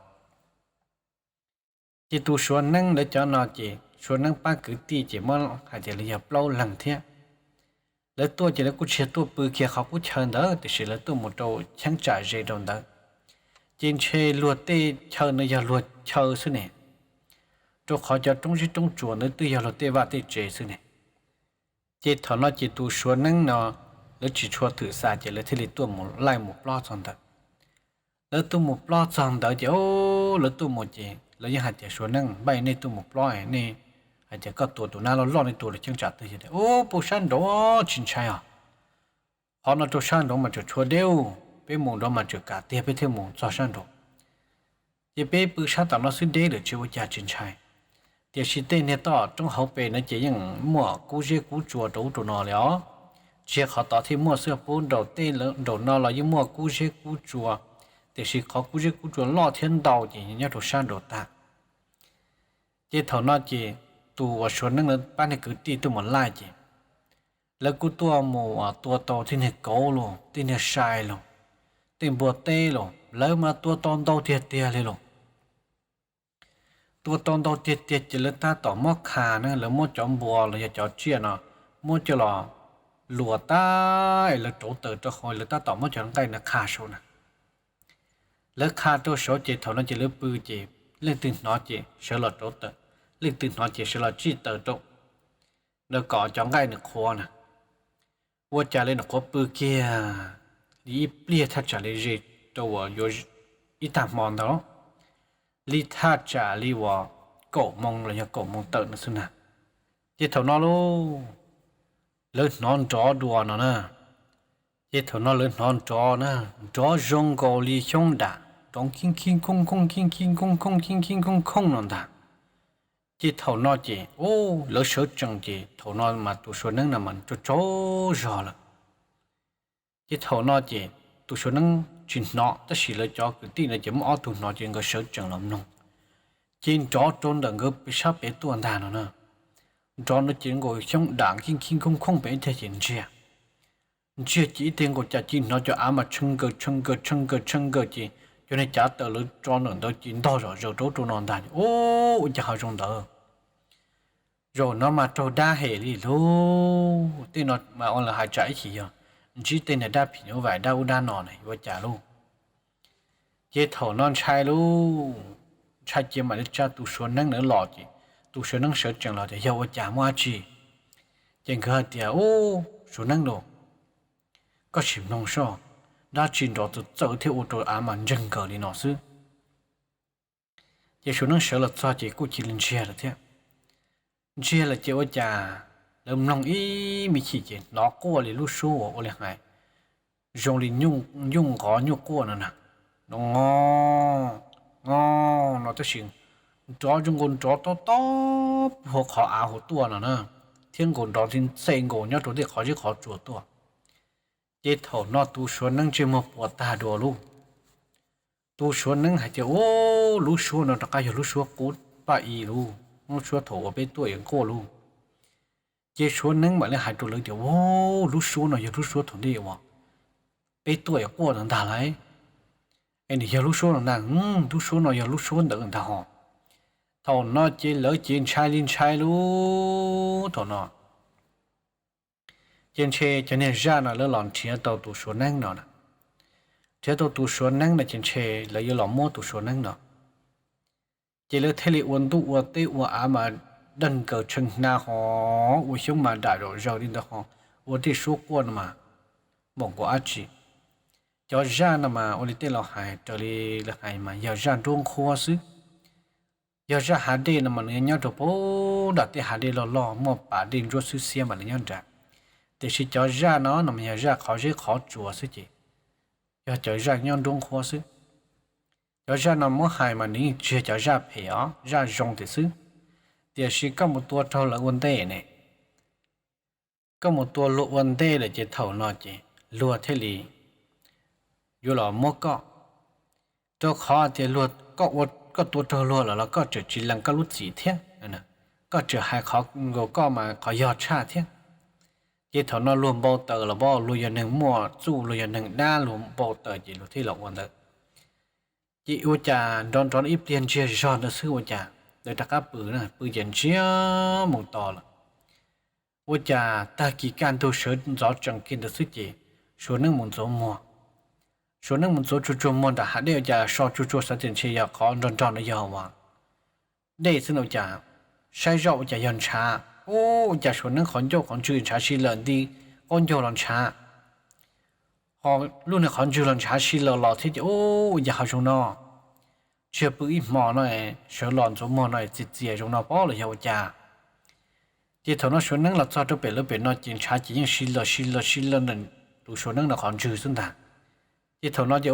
Ces tus Suav Neeb lawv cov no ces Suav Neeb pab kwv tij ces muab hais tias li yog plaub leeg thiab. Lawv tuaj ces lawv kuj tsis yog tuaj pw kiag qhov qub chaw ntawd, tiam sis lawv tuaj mus rau cheeb tsam ze rau ntawd. Ces ntshe luag tej chaw no yog luag chaw xwb ne, rau qhov cov roob zeb roob tsuas ntawd twb yog luag tej vaj tej tsev xwb ne. Ces thaum no ces tus Suav Neeb no lawv tsis tshua thwm xa ces lawv thiaj li tuaj mus laij mus plob txog ntawd. Lawv tuaj mus plob txog ntawd ces lawv tuaj mus ces lawv yeej hais tias Suav Neeb, npaj nej tuaj mus plob nej hais tias koj tua tus nab loj loj, nej tua rau cheeb tsam twg? Yog tias ub, pem sab nraud tsis ntshai os, qhov no rau sab nraud mas tseem tshuav deb, peb mus nraud mas tseem kam tiag peb thiaj mus txog sab nraud. Ces peb pw sab tom no xwb deb lawm tsis ua cas tsis ntshai. Tiam sis tej niag toj roob hauv pes no ces yeej muaj kub zeb kub tsua rau ub rau no li os. Tsis yog qhov tod thiaj muaj xwb, puag nraum tej nraum no los yeej muaj kub zeb kub tsua, tiam sis qhov kub zeb kub tsua loj thiab ntau ces nyob rau sab nraud tag. Ces thaum no ces tus uas Suav Neeb lawv pab niag kwv tij tuaj mus laij ces lawv kuj tuaj mus tua tau tej niag kauv los, tej niag sai los, tej npua teb los, lawv mas tua tau ntau tiag tiag li los. Tua tau ntau tiag tiag ces lawv tab tom muab qha na, lawv muab cov npua los yog cov tsiaj no muab coj los luas tag es lawv rauv taws rau hauv, lawv tab tom muab cov nqaij no qha saud na. Lawv qha rau saud ces thaum no ces lawv pw ces leej twg hnov ces sawv los rauv taws, leej twg hnov ces sawv los tsij taws rau, kom cov nqaij nws qhuav na. Ua cas li nws qhuav pw kiag li ib pliag thaj tsam li ze rau uas yuav ib tag hmo ntawd, li thaj tsam li uas kaum moo los yog kaum moo tawm no xwb na. Ces thaum no lauj, lawv hnov nrov dua no na. Ces thaum no lawv hnov nrov na, nrov zoo nkaus li xyoob dam, nrov khib khib khooj khooj khib khib khooj khooj khib khib khooj khooj no ntag. Ces thaum no ces, u, lawv sawv tsees ces thaum no mas tus Suav neeb no mas tsaug tsaug zog lawm. Ces thaum no ces tus Suav neeb tsis hnov tab sis lawv cov kwv tij no ces muaj ob tug hnov ces nkawd sawv tsees los mloog. Ces nrov rau ntawm nkawd pem sab pem tuaj ntag no na. Nrov no ces nkaus xyoob dam khib khib khooj khooj pem ib teg ces ntsiag. Ntsiag ces ib teg nkaus cas cia hnov cov av mas tshee nkaws tshee nkaws tshee nkaws tshee nkaws ces cov niag cav taws lawv tso ntawm ntawd ces ntog zom zaws rau ub rau no ntag. U, ua cas ho zoo ntawd? Zaum no mas raug dab hem li lauj. Tej no mas ua lawv hais tsam ib chim yog ntsib tej niag dab phim nyuj vais dab ub dab no na ua cas lauj. Ces thaum no ntshai lauj, ntshai ces mam li tsa tus Suav neeb ntawd los ces tus Suav neeb sawv tsees los tias yog ua cas muaj dab tsi. Ces nkawd hais tias, u, Suav neeb lauj, koj sim mloog soj, dab tsi nrov txawv txawv thiab ua rau av mas ntseeg nkaws li no xwb. Ces Suav neeb sawv los txog ces kuj cia li ntsiag lawm thiab. Ntsiag lawm ces ua cas lawv mloog ib me chim ces hnov quaj li lub suab uas ua li hais zoo li nyuj nqov nyuj quaj no na, no ngo, ngo no tab sis nrov zoo nkaus nrov tob tob puag qhov av hauv tuaj no na, thiab nkaus nrov ntxhe nkaus nyob rau tej qhov zeb qhov tsua tuaj. Ces thaum no tus Suav neeb ntsej muag puas tag dua lauj. Tus Suav neeb hais tias, u, lub suab no rov qab yog lub suab qub paj i lauj, lub suab thaum uas peb tuaj es quaj lauj. Ces Suav neeb mam li hais rau lawv tias, u, lub suab no yog lub suab thaum ntej uas peb tuaj es quaj ntawd ntag lauj. Es nws yog lub suab no ntag, lub suab no yog lub suab ntawd ntag hos. Thaum no ces lawv ces ntshai li ntshai lauj thaum no. Ces ntshe cov niag zaj no lawv los nrhiav tau tus Suav neeb no na. Nrhiav tau tus Suav neeb no ces ntshe lawv yuav los muab tus Suav neeb no. Ces lawv thiaj li ua ntuj ua teb ua av mas dawg nkaws tshee hna hos ua xyoob mas dam zom zaws li ntawd hos ua tej suab quaj no mas npaum nkaus dab tsi. Cov zaj no mas ua li tej laus hais raws li lawv hais mas yog zaj nruab nqhuab xwb. Yog zaj hav dej no mas nws nyob rau puag nram tej hav dej loj loj muaj pas dej ntsuab xwb xiab mas nws nyob nrad. Tiam sis cov zaj no no mas yog zaj qhov zeb qhov tsua xwb ces yog cov zaj nyob nruab nqhuab xwb. Cov zaj no muab hais mas nws yeej tsis yog cov zaj phem os, zaj zoo tiam xwb. Tiam sis koj mus tua raug lawv ua ntej ne, koj mus tua luag ua ntej lawm ces thaum no ces luag thiaj li yuav los muab koj. Rau qhov tias luag, koj tua raug luag lawm los koj tseem tsis lees koj lub txim thiab, koj tseem hais qhov nkaus koj mas qhov yog tshaj thiab. Ces thaum no luag npau taws los pab luag yog neeg muaj txuj luag yog neeg dab luag npau taws ces luag thiaj los ua ntawd. Ces ua cas nrov nrov ib pliag ntsiag zog ntawd xwb ua cas lawv rov qab pw na, pw ces ntsiag mus to lawm. Ua cas tag kis kaj ntug sawv ntxov tsees kiag ntawd xwb ces Suav neeb mus ntxuav muag. Suav neeb mus ntxuav tsuag tsuag muag nram hav dej ua cas so tsuag tsuag xav tias ntshe yog qhov nrog nrog no yog uas dej xwb no ua cas saib zoj ua cas yog ntshav. Ua cas Suav neeb qhov ncauj qhov ntswg ntshav si lawm nti qaub ncaug los ntshav, ho lub niag qhov ntswg los ntshav si lawm los thiab ces ua cas ho zoo no. Tsis yog pw ib hmo no sawv los ntxuav muag no txias txias zoo no pob los yog ua cas. Ces thaum no Suav neeb los txog rau pem lawv pem no ces ntshav ces yeej si lawm si lawm si lawm ntawm tus Suav neeb no qhov ntswg xwb ntag. Ces thaum no ces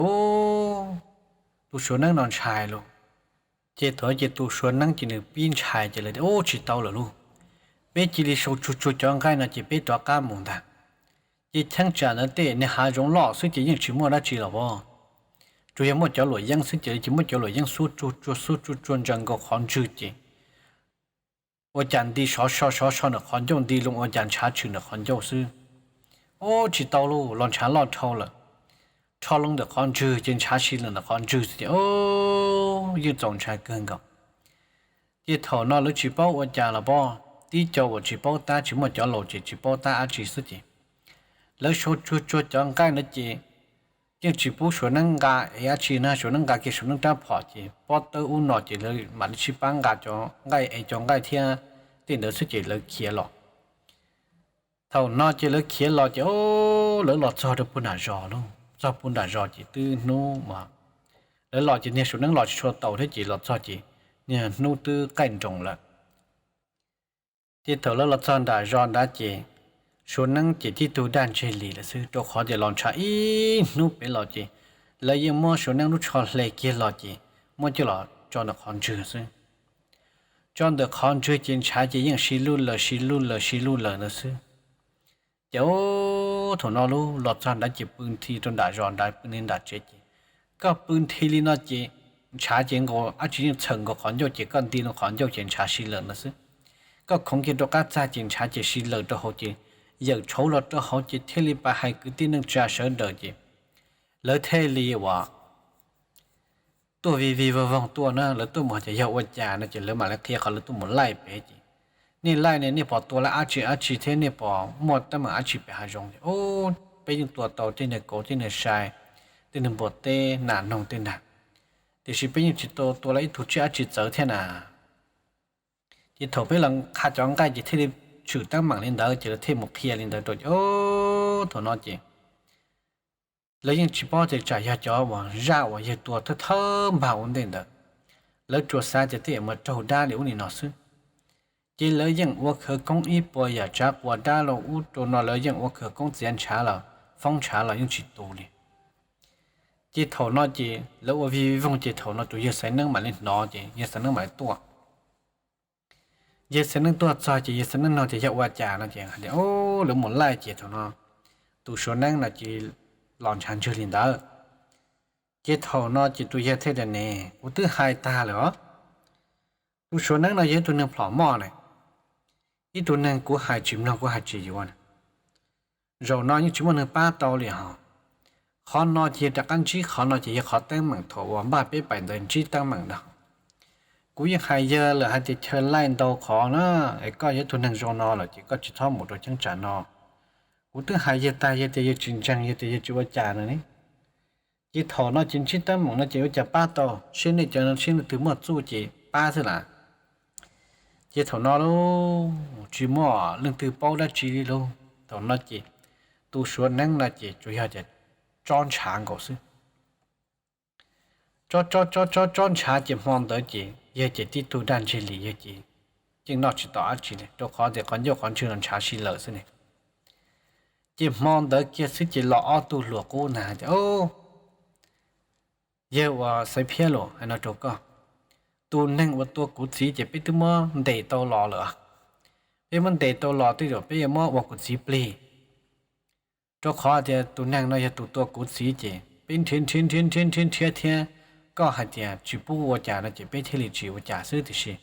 tus Suav neeb no ntshai lauj. Ces thaum no ces tus Suav neeb ces nws pib ntshai ces lawv tias ub tsis tau lawm lauj, peb cia li sau tsuag tsuag cov nqaij no ces peb rov qab mus ntag. Ces cheeb tsam ntawd tej niag hav zoov loj xwb ces yeej tsis muaj dab tsi los as, tsuas yog muaj cov luam yeeb xwb ces lawv ces muab cov luam yeeb xuab tsuag tsuag xuab tsuag tsuag ntsaws nkaus qhov ntswg ces ua cas nti sov so sov so ntawm qhov ncauj nti loo ua cas ntshav tshwm ntawm qhov ncauj xwb. Ub tsis tau lauj, los ntshav loj dhau lawm. Rho loo ntawm qhov ntswg ces ntshav si lawm ntawm qhov ntswg xwb ces yeej txaus ntshai kawg nkaus. Ces thaum no lawv tsis paub ua cas los pob, tib co uas tsis paub tab tsis muaj cov laus ces tsis paub tab dab tsi xwb ces lawv sau tsuag tsuag cov nqaij no ces yeej tsis pub Suav neeb nqa es dab tsi na, Suav neeb nqa kiag Suav neeb rab phom ces pob tawb ub no ces lawv mam li sib pab nqa cov nqaij es cov nqaij thiab tej ntawd xwb ces lawv khiav los. Thaum no ces lawv khiav los ces lawv los txog rau puag nram zos lauj, txog puag nram zos ces twb hnub mas lawv los ces niag Suav neeb los tsis tshua tau thiab ces los txog ces niag hnub twb qaij nroos lawm. Ces thaum lawv los txog nram zos ntawd ces Suav neeb ces tib tug daj ntseg li lawm xwb, rau qhov tias los ntshav ib hnub pem los ces lawv yeej muab Suav neeb lub tsho hle kiag los ces muab coj los tso ntawm qhov ntswg xwb. tso ntawm qhov ntswg ces ntshav ces yeej sib luj lawm sib luj lawm sib luj lawm ntawd xwb. Ces thaum no lub los txog nrad ces pw nthi rau nram zos nrad, pw nthi nram tsev ces koj pw nthi li no ces ntshav ces nkaus dab tsi yeej txhawm nkaus qhov ncauj ces koj nti rau qhov ncauj ces ntshav sib lawm ntawd xwb. Koj khoov kiag rau qab txag ces ntshav ces sib lawm rau hauv ces yawm tshauv los rau hauv ces thiaj li pab hais kwv tij neej tsa sawv daws ces lawv thiaj li uas tuaj vij vij voog voog tuaj na, lawv tuaj mus tias yog ua cas no ces lawv mam li qhia qhov lawv tuaj mus laij pem ces, nej laij ne nej pom tua lawm dab tsi dab tsi thiab nej pom muaj teeb meem dab tsi pem hav zoov? Peb yeej tua tau tej neeg kauv tej neeg sai, tej neeg npua teb nas noog tej ntag, tiam sis peb yeej tsis tau tua lawm ib tug tsiaj dab tsi txawv thiab na. Ces thaum peb los qha cov nqaij ces thiaj li tshwm teeb meem li ntawd ces lawv thiaj mus qhia li ntawd rau ces thaum no ces lawv yeej tsis paub tias tsam yog cov uas zaj uas yawg tua thawj thawj npag ua ntej ntawd, lawv tsuas xav tias tej uas mus raug dab li ub li no xwb. Ces lawv yeej ua khawv koob ib puas yam tsav quas dab los ub rau no, lawv yeej ua khawv koob txiav ntshav los foob ntshav los yeej tsis tu li. Ces thaum no ces lawv ua vij voog ces thaum no tus yawg Xaiv Neeb mam li hnov ces yawg Xaiv Neeb mam li tuaj. Yawg Xaiv Neeb tuaj txog ces yawg Xaiv Neeb nug tias yog ua cas no ces hais tias lawv mus laij ces thaum no tus Suav Neeb no ces los ntshav ntswg li ntawd. Ces thaum no ces tus yawg thiaj tias ne, kuv twb hais tag lawm os, tus Suav Neeb no yog ib tug neeg plhom moj na, ib tug neeg kuv hais tsis mloog kuv hais tsis yuav na. Zaum no yeej tsis muaj neeg pab tau li hos. Qhov no ces yog rov qab ntsib, qhov no ces yog qhov teeb meem thaum uas npaj peb pais ntawd ntsib teeb meem ntag. Kuv yeej hais yawg lawm hais tias chaw laij ntau qhov na, es koj yog ib tug neeg zoo no lawm ces koj tsis txhob mus rau cheeb tsam no. Kuv twb hais yawg tag, yawg tias yawg tsis ntseeg, yawg tias yawg tsis ua cas no ne. Ces thaum no ces ntsib teeb meem no ces ua cas pab tau, seb nej cov no seb leej twg muaj txuj ces pab xwb las. Ces thaum no tsis muaj leej twg paub dab tsi li lauj. Thaum no ces tus Suav Neeb no ces tsuas yog tias tsob ntshav nkaus xwb. Tsob tsob tsob tsob tsob ntshav ces hmo ntawd ces yawg ces tib tug daj ntseg li, yawg ces yeej noj tsis tau dab tsi li rau qhov tias qhov ncauj qhov ntswg los ntshav sib lawm xwb ne. Ces hmo ntawd kiag xwb ces los ob tug hluas qub ntag hais tias, yawg uas Xaiv Phiab los, hais no rau koj, tus neeg uas tua kuv txiv ces peb twb muab ntes tau los lawm. Peb muab ntes tau los tej zaum peb yuav muab ua kuv txiv plig. Rau qhov tias tus neeg no yog tus tua kuv txiv ces peb nrhiav nrhiav nrhiav nrhiav nrhiav nrhiav thiab koj hais tias tsis pub ua cas no ces peb thiaj li tsis ua cas xwb, tiam sis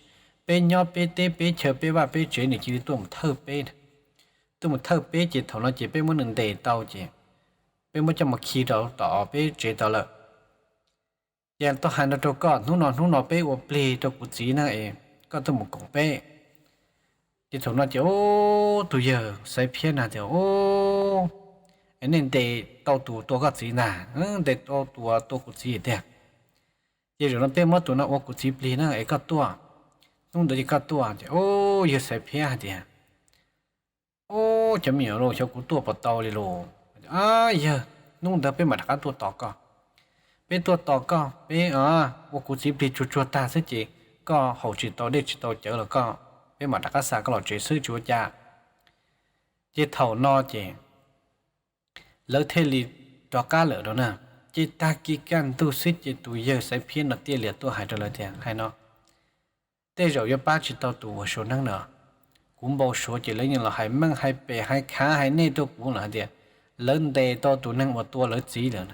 peb nyob peb teb peb chaw peb vaj peb tsev nws cia li tuaj mus thawj peb. Tuaj mus thawj peb ces thaum no ces peb muab nws ntes tau ces peb muab coj mus khi rau tom peb tsev tau lawm. Ces tuaj hais no rau koj, hnub no hnub no peb ua plig rau kuv txiv na es koj tuaj mus koom peb. Ces thaum no ces tus yawg Xaiv Phiab na tias, es nej ntes tau tus tua koj txiv ntag, ntes tau tus tua kuv txiv tiag. Ces zaum no peb muab tus no ua kuv txiv plig na es koj tuaj, hnub ntawd ces koj tuaj. Ces yawg Xaiv Phiab hais tias, cov me nyuam lauj, xyov kuv tuaj puas tau li lauj. Yawg, hnub ntawd peb mam rov qab tuaj tos koj. Peb tuaj tos koj, peb ua kuv txiv plig tsuag tsuag tag xwb ces koj haus tsis tau dej tsis tau cawv los koj, peb mam rov qab xa koj los tsev xwb tsis ua cas. Ces thaum no ces lawv thiaj li rov qab lawm rau na. Ces tag kis kaj ntug xwb ces tus yawg Xaiv Phiab no thiaj li tuaj hais rau lawv tias, hais no, tej zaum yuav pab tsis tau tus uas Suav Neeb no. Kuv npau suav ces lawv yeej los hais meej hais pem hais khav hais nej rau kuv lawm hais tias lawv ntes tau tus neeg uas tua lawv txiv lawm,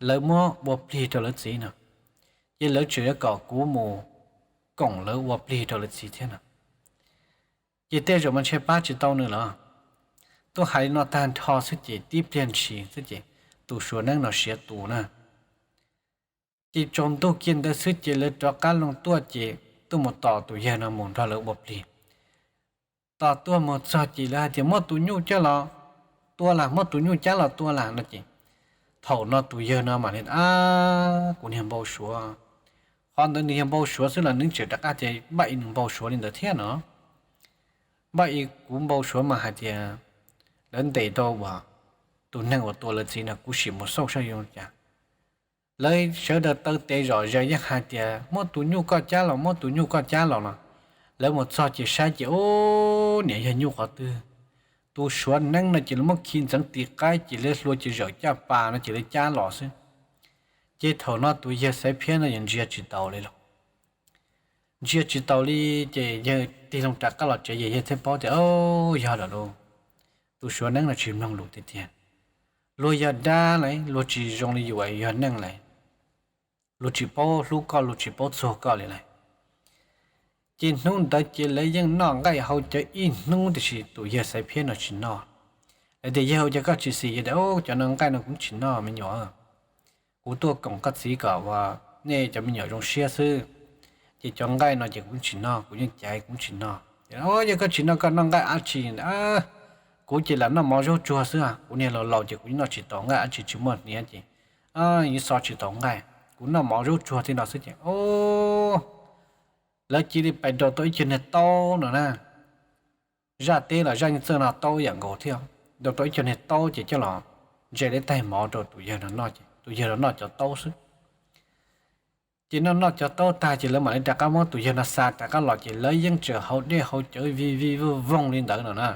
lawv muab ua plig rau lawv txiv no, ces lawv tseem yuav kom kuv mus koom lawv ua plig rau lawv txiv thiab no. Ces tej zaum mas ntshe pab tsis tau nws los. Tuaj hais li no tag nrho xwb ces tib pliag ntshis xwb ces tus Suav Neeb no siav tus na. Ces tsaus ntuj kiag ntawd xwb ces lawv rov qab loo tuaj ces tuaj mus tos tus yawg no mus nrog lawv ua plig. Tos tuaj mus txog ces lawv hais tias muab tus nyuj coj los tua las, muab tus nyuj cab los tua las no ces thaum no tus yawg no mam li, ab, kuv niag npau suav. Qhov ntawd nws yog npau suav xwb los nws tseem rov qab tias npaj ib nws npau suav li ntawd thiab no. Npaj ib kuv npau suav mas hais tias lawv ntes tau uas tus neeg uas tua lawv txiv no, kuv sim mus xauj saib yuav cas. Lawv sawv daws taw tes zom zaws yeej hais tias muab tus nyuj koj cab los, muab tus nyuj koj cab los los. Lawv mus txog ces saib ces ub, niam yog nyuj qhov twg. Tus Suav Neeb no ces lawv muab khi ntxeev tis qaib ces lawv hlua ces zawm caj pas no ces lawv cab los xwb. Ces thaum no tus yawg Xaiv Phiab no yeej ntsia tsis taus li lauj. ntsia tsis taus li. Ces yawg tig loo rov qab los tsev, yawg thiaj paub tias, o, yog lawm lauj, tus Suav neeb no tsis mloog lus tiag tiag. Luag yog dab lauj, luag tsis zoo li yus yog neeg lauj, luag tsis paub hlub koj, luag tsis paub txuag koj li lauj. Ces hnub ntawd ces lawv yeej noj nqaij haus cawv ib hnub, tiam sis tus yawg Xaiv Phiab no tsis noj. Lawv tias, yawg, ua cas koj tsis xis? Yawg tias, o, cov no nqaij no kuv tsis noj me nyuam, kuv tuaj koom koj txiv kom uas nej cov me nyuam zoo siab xwb, ces cov nqaij no ces kuv tsis noj, kuv yeej caiv kuv tsis noj. Yawg, koj tsis noj koj noj nqaij dab tsi? Kuv ces lam noj mov zaub tsuag xwb, kuv niag laus laus ces kuv noj tsis tau nqaij dab tsi, tsis muaj hniav ces yeej xo tsis tau nqaij, kuv noj mov zaub tsuag thiab no xwb ces, o, lawv cia li pais daus tau ib co niag taub no na, zaj teb los zaj yeej txawj noj taub yam nkaus thiab, daus tau ib co niag taub ces coj los ntse li taig mov rau tus yawg no noj ces tus yawg no noj cov taub xwb. Ces noj noj cov taub tag ces lawv mam li rov qab muab tus yawg no xa rov qab los ces lawv yeej tseem haus dej haus cawv vij vij vooj voog li ntawd no na.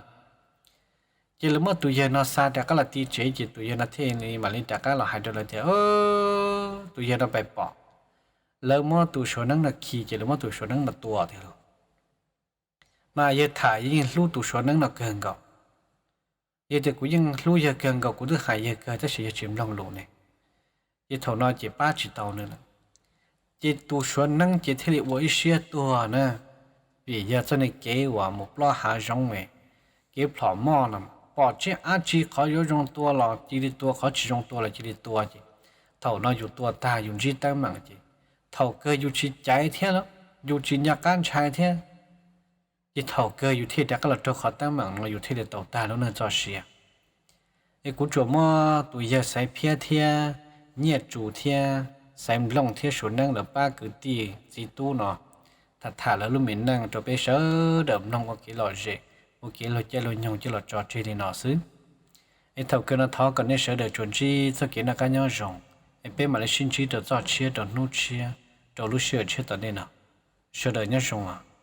Ces lawv muab tus yawg no xa rov qab los ti tsev ces tus yawg no thiaj li mam li rov qab los hais rau lawv tias, tus yawg no pais pom lawv muab tus Suav neeb no khi ces lawv muab tus Suav neeb no tua tiag lauj. Mas yawg tham yawg yeej hlub tus Suav neeb no kawg nkaus. Yawg tias, kuv yeej hlub yawg kawg nkaus, kuv twb hais yawg kawg tab sis yawg tsis mloog lus ne. Ces thaum no ces pab tsis tau nws lawm. Ces tus Suav neeb ces thiaj li ua ib siab tuag na, vim yog txoj niag kev uas mus plob hav zoov, kev plhom moj no, pom tseeb dab tsi qhov yuav zoo tua los cia li tua, qhov tsis zoo tua los cia li tua ces thaum no yus tua tag yus ntsib teeb meem ces thaum kawg yus tsis caiv thiab, yus tsis nco qab ntshai thiab. Ces thaum kawg yus thiaj rov qab los raug qhov teeb meem no yus thiaj li tau tag lub neej txoj sia. Es kuv tsuas muab tus yawg Xaiv Phiab thiab Nyiaj Tsu thiab Xaiv Nplooj thiab Suav Neeb lawv pab kwv tij txiv tub no tham tham lawv lub me neej rau peb sawv daws mloog ua kev lom zem, ua kev luag caij luag nyoog coj los tso tseg li no xwb. Es thaum kawg no thov kom nej sawv daws tsuas ntsib txoj kev noj qab nyob zoo, es peb mam li sib ntsib rau txoj tshiab, rau hnub tshiab, rau lub sij hawm tshiab tom ntej no. Sawv daws nyob zoo os.